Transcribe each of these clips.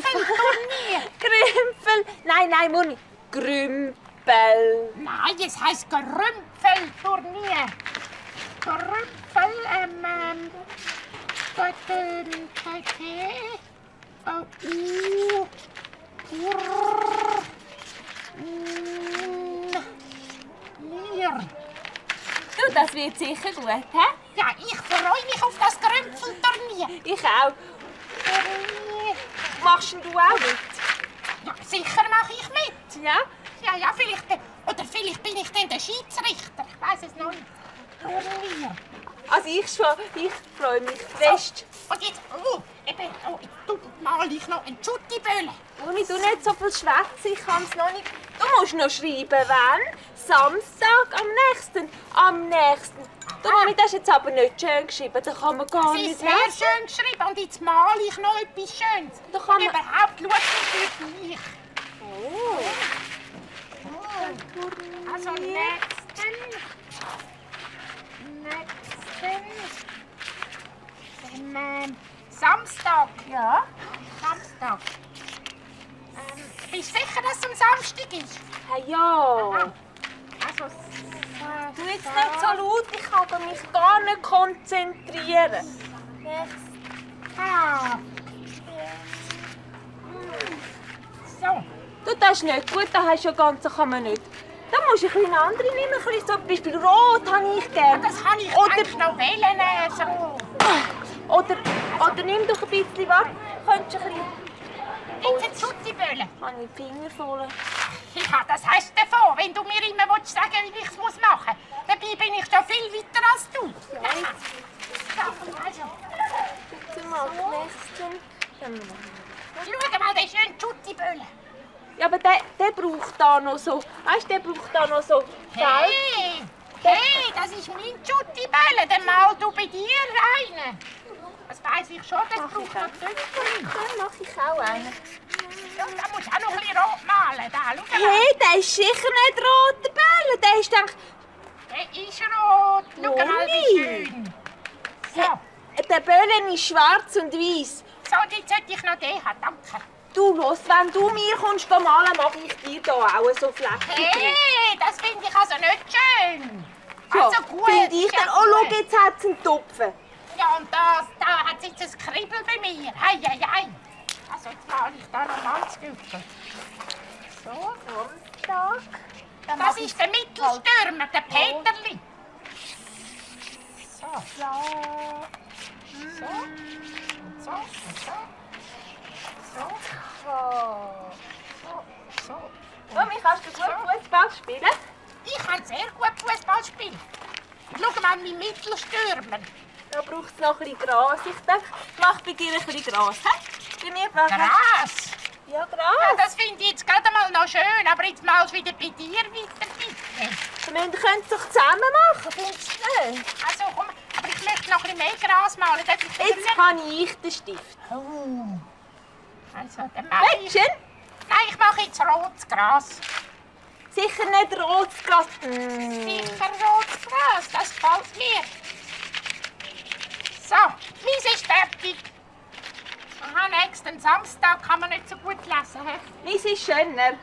Grümpfelturnier. Grümpfel. Nein, Moni. Grümpel. Nein, es heisst Grümpfelturnier. Grümpfel, Du, das wird sicher gut, hä? Ja, ich freue mich auf das Grümpfelturnier. Ich auch. Machst du auch mit? Ja, sicher mache ich mit. Ja? Ja, vielleicht bin ich dann der Schiedsrichter. Ich weiss es noch nicht. Turnier. Also ich freue mich fest. So, und jetzt, jetzt mal ich noch einen Schuttibölle. Moni, du nicht so viel schwätzen, ich kann es noch nicht. Du musst noch schreiben, wann? Samstag, am nächsten. Du, Mami, das ist jetzt aber nicht schön geschrieben, da kann man gar Es nicht ist sehr schön geschrieben und jetzt male ich noch etwas Schönes. Da kann und man... überhaupt, schau für mich. Oh. Also Samstag. Ja? Samstag. Bist du sicher, dass es am Samstag ist? Ja. Also, Du jetzt nicht so laut, ich kann mich gar nicht konzentrieren. So. Du, das ist nicht gut, das hast du ja ganz, das kann man nicht. Da musst du ein bisschen andere nehmen, ein bisschen so, zum Beispiel rot habe ich gerne. Das kann ich Oder- eigentlich noch wählen. So. Oder nimm doch ein bisschen, warte, könntest du ein bisschen... Jetzt ein Schuttibölle. Habe ich die Finger voll? Ja, das heisst davon, wenn du mir immer sagen willst, wie ich es machen muss. Dabei bin ich schon viel weiter als du. Ja, jetzt. So, also. Bitte mal Knäschen. Schau mal, den schönen Schuttibölle. Ja, aber der braucht da noch so... Weißt du, der braucht da noch so... Hey, das ist mein Schuttibölle. Den mal du bei dir rein. Das weiss ich schon, das braucht noch Töpfchen. Dann mache ich auch einen. Ja, da musst du auch noch ein bisschen rot malen. Da, schau mal. Hey, der ist sicher nicht rot, der Bälle. Der ist denk... Der ist rot. Schau mal, wie schön. So, Der Böllen ist schwarz und weiß. so, und jetzt sollte ich noch den haben. Danke. Du, los, wenn du mir kommst malen, mache ich dir da auch so Flecken. Hey, das finde ich also nicht schön. Ja, Also gut. finde ich dann. ja, Oh, schau, gut. jetzt hat es einen Tupfen. Ja, und da hat es jetzt ein Kribbel bei mir. Hei. Also jetzt male ich da noch mal das Güppel. So. Samstag. Das ist der Mittelstürmer, der Peterli. So. Ja. So. Und so. Und so. So. So. Mami, kannst du gut Fußball spielen? Ich kann sehr gut Fußball spielen. Schau mal, mein Mittelstürmer. Da braucht es noch ein bisschen Gras. Ich denke, ich mache bei dir ein bisschen Gras. Bei mir braucht Gras. Ja, Ja, Gras. das finde ich jetzt gerade mal noch schön, aber jetzt malst du wieder bei dir weiter, bitte. Wir können es doch zusammen machen, findest du nicht? Also komm, aber ich möchte noch ein bisschen mehr Gras malen. Darf ich wieder Jetzt habe ich den Stift. Oh. Also, dann mache ich... Mädchen, Nein, ich mache jetzt rotes Gras. sicher nicht rotes Gras. Sicher rotes Gras, das gefällt mir. So, meins ist fertig. Aha, nächsten Samstag kann man nicht so gut lesen. He? Meins ist schöner.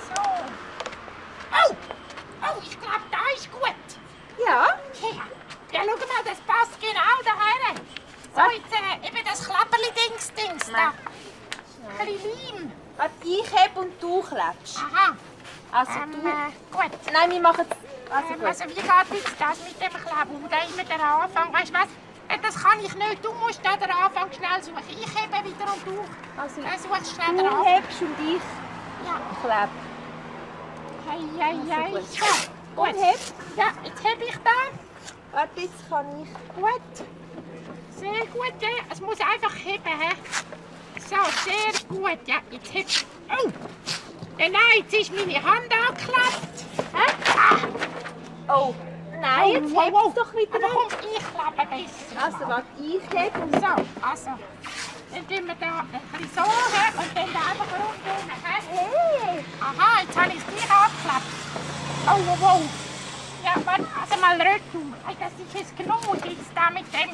So. Oh, ich glaube, da ist gut. Ja? Ja, schau mal, das passt genau daher. So, jetzt eben das Klapperli-Dings da. Ein bisschen Leim. Warte, ich heb und du klebst. Aha. Also Gut. Nein, wir machen es. Also gut. Also wie geht jetzt das mit dem Kleben? Da immer der Anfang, weißt du was? Das kann ich nicht. Du musst da den Anfang schnell suchen. Ich hebe wieder und du Also, suchst schnell den du Anfang. hebst und ich Ja. klebe. Hei. gut. So, Und gut. heb. Ja, jetzt heb ich da. Warte, jetzt kann ich. Gut. Sehr gut, ja. Es muss einfach heben, hä? So, sehr gut. Ja, jetzt heb. Oh! Ja, nein, jetzt ist meine Hand angeklebt. Hä? Oh, nein, Nein, jetzt heb's doch wieder Aber ab. komm, ich klappe besser. Also, warte, ich heb und So, also. Dann tun wir da ein bisschen so und dann da einfach rundherum. Hey! Aha, jetzt habe ich es gleich abgeklappt. Oh, wow, wow. Ja, warte, also mal retour. Hey, das ist jetzt genug jetzt da mit dem.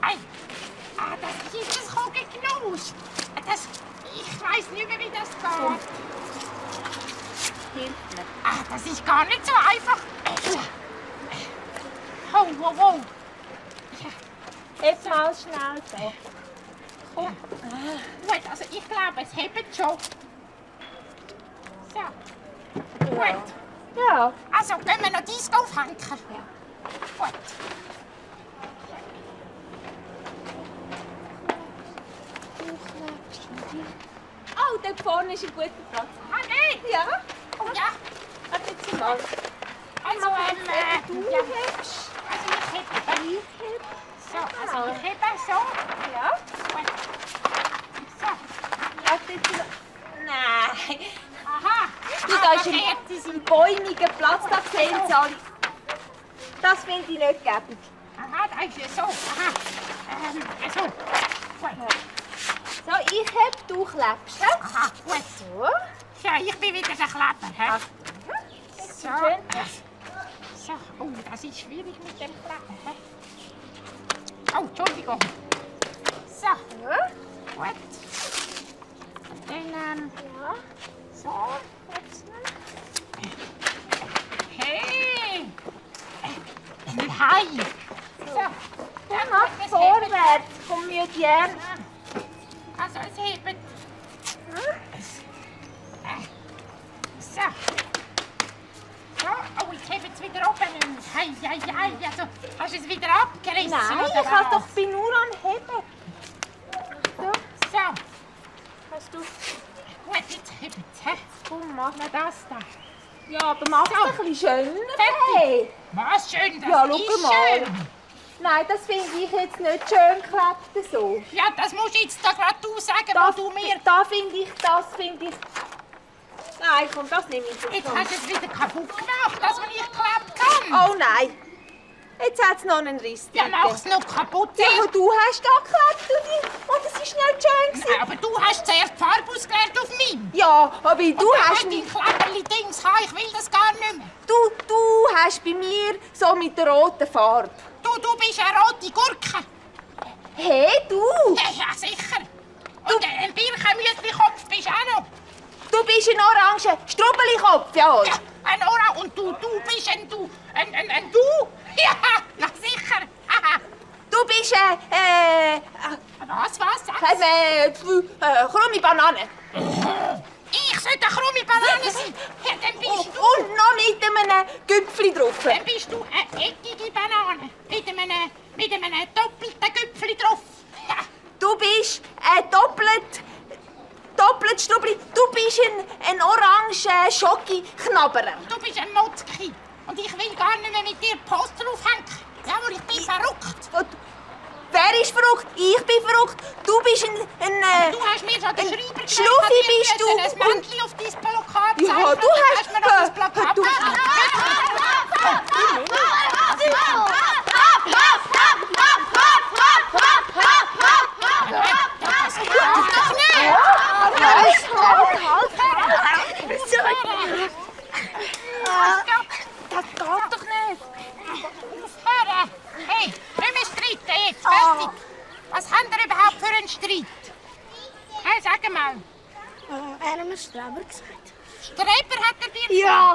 Hey. Ah, das ist jetzt das Kugelknuss. Das, ich weiss nicht mehr, wie das geht. Hilft mir. Ah, das ist gar nicht so einfach. Oh, wow, wow. Jetzt mal schnell so. Komm. Gut, also ich glaube, es hebt schon. So. Gut. Ja. Also, gehen wir noch dies aufhängen? Gut. Oh, dort vorne ist ein guter Platz. Ah, nein. Ja. Oh, ja. Warte jetzt mal. Also, Du ja. hebst. Also, ich hebe. Ich heb. So, also ich hebe so. Ja. Gut. So. Warte jetzt mal. Nein. Aha. Du, da ist ein ein bäumiger Platz, da sehen sie alle. Das finde ich nicht gäbig. Aha, da ist ja so. Aha. So. Gut. So, ich heb, du klebst. Hä? Aha, gut. So. Ja, ich bin wieder der Kleber. Hä? So. schön. So. Oh, das ist schwierig mit dem Kleber. Hä? Oh, Entschuldigung. So. Ja. Gut. Und dann, Ja. so. Jetzt noch. Hey. Ein Hai. So. Dann mach vorwärts. Komm mir gern. Also, es hebt. So. So. Oh, jetzt hebt es wieder oben. Hei, hei, hei. Also, hast du es wieder abgerissen? Nein, oder ich hab was? doch bin nur am Heben. So, So. hast du. Gut, jetzt hebt es. Hä? Komm, mach. Na, das da. Ja, aber mach es So. ein bisschen schöner. Fertig. Hey. Was schön, das Ja, schau ist mal. schön. Nein, das finde ich jetzt nicht schön geklebt so. Ja, das musst du jetzt da gerade du sagen, Das, wo du mir... das finde ich. Nein, komm, das nehme ich Jetzt jetzt. hast du es wieder kaputt gemacht, das, was ich geklebt kann. Oh nein. Jetzt hat es noch einen Riss. Ja, drin. mach's noch kaputt. Ja, aber du hast da geklebt und es ist nicht schön gewesen. Nein, aber du hast zuerst die Farbe ausgelernt auf meinem. Ja, aber du hast dein mich, Kleberli-Dings haben, ich will das gar nicht mehr. du hast bei mir so mit der roten Farbe. Du bist eine rote Gurke. Hey, du! Ja, sicher. Und ein Birchenmüsli-Kopf bist du auch noch. Du bist ein orange Strubbelikopf, ja, oder? Ja, ein Orang. Und du bist ein Du. Ein Du? Ja, sicher. Haha. Du bist Was? Sag's. krumme Banane. Ich sollte eine krumme Banane sein. Ja, dann bist du... Und noch mit einem Gipfel drauf. Dann bist du eine eckige Banane. Mit einem doppelten Gipfel drauf. Ja. Du bist ein doppelt Strubli. Du bist ein orange Schoki-Knabberer. Du bist ein Motzki. Und ich will gar nicht mehr mit dir Poster aufhängen. Jawohl, ich bin verrückt. Und wer ist verrückt? Ich bin verrückt. Du bist ein Du hast mir schon den Schreiber gesagt, Schluffi dass ich bist du. ein Männchen auf dein Plakat Ja, zeichnen. du hast... mir noch das Plakat du, Das geht doch nicht. Das geht doch nicht. Aufhören. Hey, nicht mehr streiten jetzt. Fertig. Was habt ihr überhaupt für einen Streit? Hey, sag mal. Er hat mir Streber gesagt. Streber hat er dir gesagt? Ja,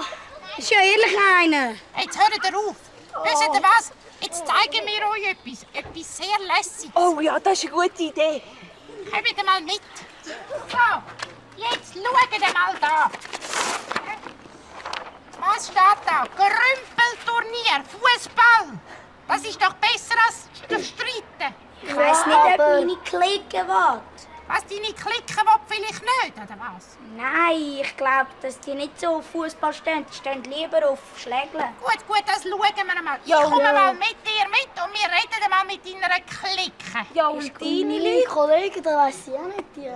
ist ja ehrlich einer. Jetzt hört ihr auf. Wisst ihr was? Jetzt zeigen wir euch etwas. Etwas sehr Lässiges. Oh ja, das ist eine gute Idee. Kommt mal mit. So, jetzt schaut mal da. Was steht da? Gerümpelturnier, Fußball. Das ist doch besser als das Streiten. Ich weiss nicht, ob meine Clique will. Was, deine Clique will vielleicht nicht, oder was? Nein, ich glaube, dass die nicht so auf Fußball stehen. Die stehen lieber auf Schlägeln. Gut, das schauen wir mal. Ich Ja, komme ja. mal mit dir mit und wir reden mal mit deiner Clique. Ja, und deine Meine Leute? Kollegen, da weiss ich auch nicht, die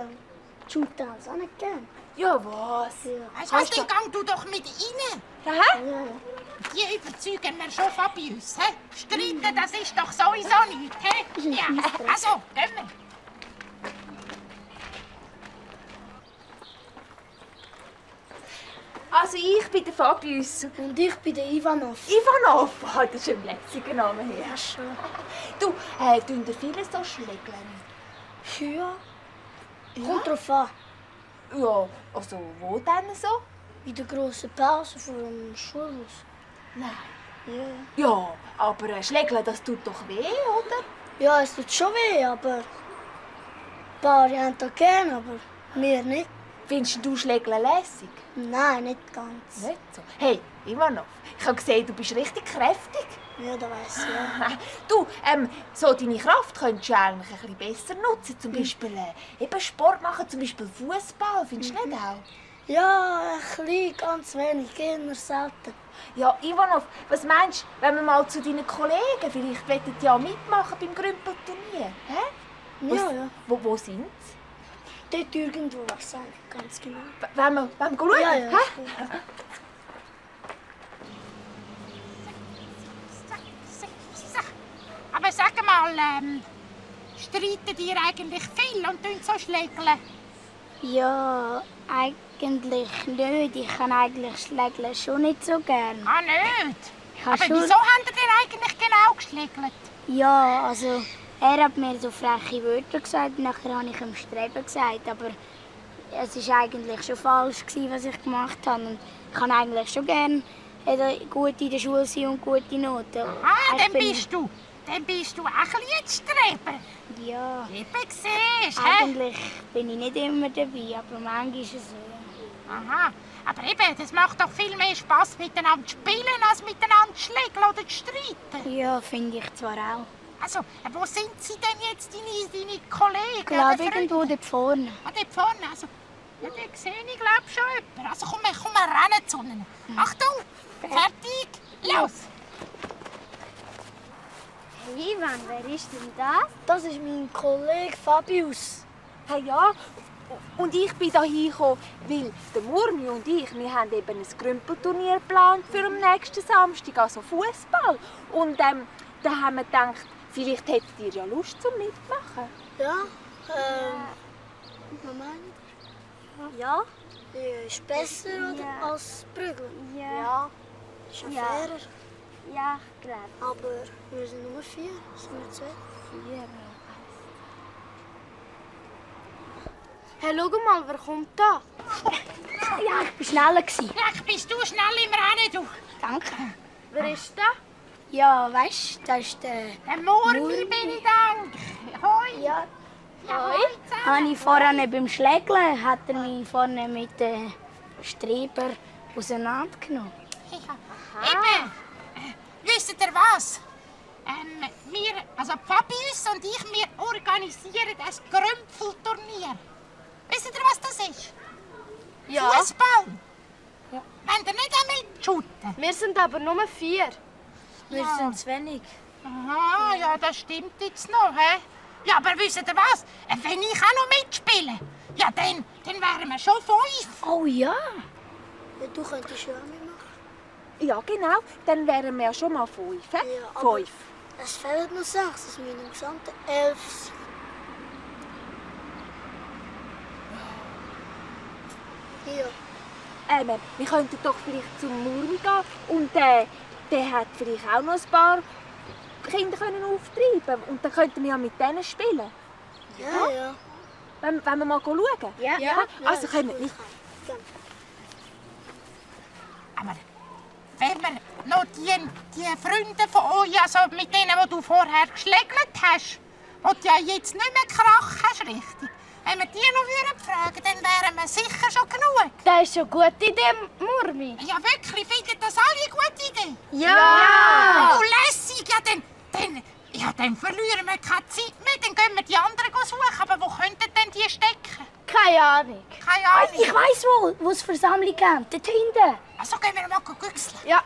shooten haben es auch nicht gern. Ja, was? Weißt du was, dann gang du doch mit rein. Hä? Ja. die überzeugen wir schon Fabius. He? Streiten, das ist doch sowieso nichts. He? Ja, also, gehen wir. Also ich bin der Fabius. Und ich bin der Ivanov. Ivanov, das ist ein lässiger Name hier. Ja, schon. Du, tun dir viele so schlägeln? Ja. Kommt drauf an. Ja, also wo denn so? In der grossen Pause vor dem Schulhaus. Nein. Ja. Ja, aber schlägeln, das tut doch weh, oder? Ja, es tut schon weh, aber... Ein paar haben das gerne, aber wir nicht. Findest du Schlägeln lässig? Nein, nicht ganz. Nicht so. Hey, Ivanov, ich habe gesehen, du bist richtig kräftig. Ja, das weiss ich, ja. Du, so deine Kraft könntest du eigentlich ein bisschen besser nutzen. Zum Beispiel eben Sport machen, zum Beispiel Fußball. Findest du nicht auch? Ja, ein bisschen, ganz wenig, eher selten. Ja, Ivanov, was meinst du, wenn wir mal zu deinen Kollegen, vielleicht wollen die ja mitmachen beim Grümpelturnier? Hä? Ja. Wo sind sie? Dort irgendwo, weiß ich nicht ganz genau. Wollen wir schauen? Ja. Hä? Aber sag mal, streiten ihr eigentlich viel und tun so schlägeln? Ja, eigentlich nicht. Ich kann eigentlich Schlägeln schon nicht so gern. Ah, nicht? Ich Aber habe schon... wieso habt ihr denn eigentlich genau geschlägelt? Ja, also er hat mir so freche Wörter gesagt, nachher habe ich ihm Streben gesagt, aber es war eigentlich schon falsch, was ich gemacht habe. Und ich kann eigentlich schon gerne gut in der Schule sein und gute Noten. Ah, Ich dann bin- bist du auch ein bisschen jetzt Streben. Ja, Eben siehst, hä? eigentlich bin ich nicht immer dabei, aber manchmal ist es so. Ja. Aha, aber eben, das macht doch viel mehr Spass, miteinander zu spielen, als miteinander zu schlägeln oder zu streiten. Ja, finde ich zwar auch. Also, wo sind sie denn jetzt, deine Kollegen? Ich glaube, oder Freunde? irgendwo dort vorne. Ah, dort vorne, also, ja, dort sehe ich, glaube schon jemanden. Also, komm, wir rennen zu ihnen. Achtung, fertig, los! Hey Ivan, wer ist denn das? Das ist mein Kollege Fabius. Hey, ja. Und ich bin hier gekommen, weil der Murmi und ich, wir haben eben ein Grümpelturnier geplant für am nächsten Samstag, also Fußball. Und da haben wir gedacht, vielleicht hättet ihr ja Lust zum Mitmachen. Ja, Moment. Ja? Ist besser oder als Prügeln? Ja. Ist ja fairer. Ja, ich glaube. Aber wir sind nur 4, sind wir 2? 4. Hey, schau mal, wer kommt da? Ja, ich war schneller. Vielleicht bist du schnell im Rennen, du. Danke. Wer ist da? Ja, weißt du, das ist der... Der Murmi bin ich dank. Hoi. Ja, Ja, hoi zusammen. habe ich vorhin beim Schlägeln, hat er mich vorne mit den Streber auseinandergenommen. Ja. Eben, wisst ihr was? Wir, also Fabius und ich, wir organisieren ein Grümpfelturnier. Wisst ihr, was das ist? Ja. Fußball. Ja. Wollt ihr nicht einmal shooten? Wir sind aber nur 4. Wir sind zu wenig. Aha, ja, das stimmt jetzt noch, hä? Ja, aber wisst ihr was? Wenn ich auch noch mitspiele, ja, dann wären wir schon 5. Oh ja. Du könntest ja auch mitmachen. Ja, genau. Dann wären wir ja schon mal 5. Ja, aber- 5. Es fehlen noch 6, das sind im Gesamten 11. Ja. Wir könnten doch vielleicht zum Murmi gehen und der hat vielleicht auch noch ein paar Kinder können auftreiben und dann könnten wir ja mit denen spielen. Ja. Wenn wir mal schauen? Ja. Also kommen wir nicht. Aber wenn wir noch die Freunde von euch, also mit denen, die du vorher geschlägelt hast, die ja jetzt nicht mehr Krach hast, richtig? Wenn wir die noch fragen würden, dann wären wir sicher schon genug. Das ist eine gute Idee, Murmi. Ja, wirklich, findet das alle eine gute Idee? Ja! Oh, lässig, ja, dann verlieren wir keine Zeit mehr, dann gehen wir die anderen suchen. Aber wo könnten denn die stecken? Keine Ahnung. Keine Ahnung. Ich weiss wo es Versammlung gibt. Dort hinten. Also gehen wir mal güchseln. Ja.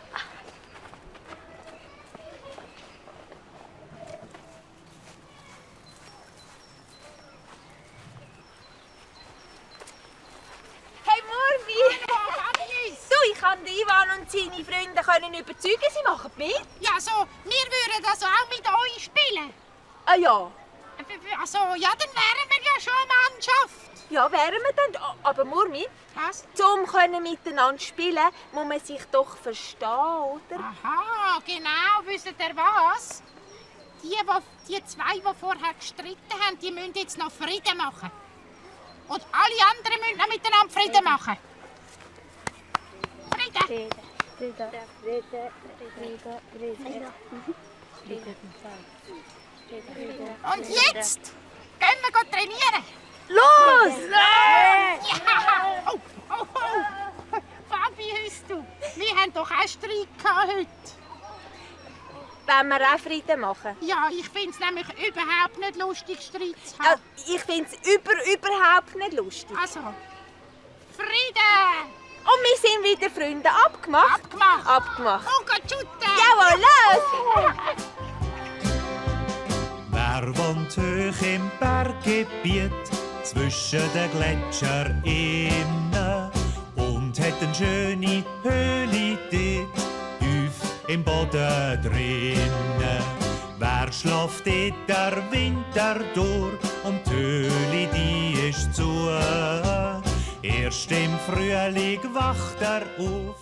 Hey Murmi! Fabius! Du, ich habe dir Ivan und seine Freunde können überzeugen, sie machen mit. Ja, also, wir würden also auch mit euch spielen. Ah ja. Also, ja, dann wären wir ja schon eine Mannschaft. Ja, wären wir dann. Aber Murmi, Was? zum können miteinander spielen, muss man sich doch verstehen, oder? Aha, genau, wisst ihr was? Die zwei, die vorher gestritten haben, die müssen jetzt noch Frieden machen. Und alle anderen müssen noch miteinander Frieden machen. Frieden! Und jetzt gehen wir trainieren. Los! Ja! Oh, oh, oh! Fabi, hörst du? Wir haben doch auch Streit gehabt heute. Wenn wir auch Frieden machen. Ja, ich finde es nämlich überhaupt nicht lustig, Streit zu Ja, haben. ich finde es überhaupt nicht lustig. Also, Frieden! Und wir sind wieder Freunde. Abgemacht? Abgemacht! Abgemacht. Und geht shooten! Jawohl, los! Wer wohnt hoch im Berggebiet zwischen den Gletschern innen und hat eine schöne Höhle dort tief im Boden drinnen? Wer schläft dort der Winter durch und die Höhle, die ist zu? Erst im Frühling wacht er auf.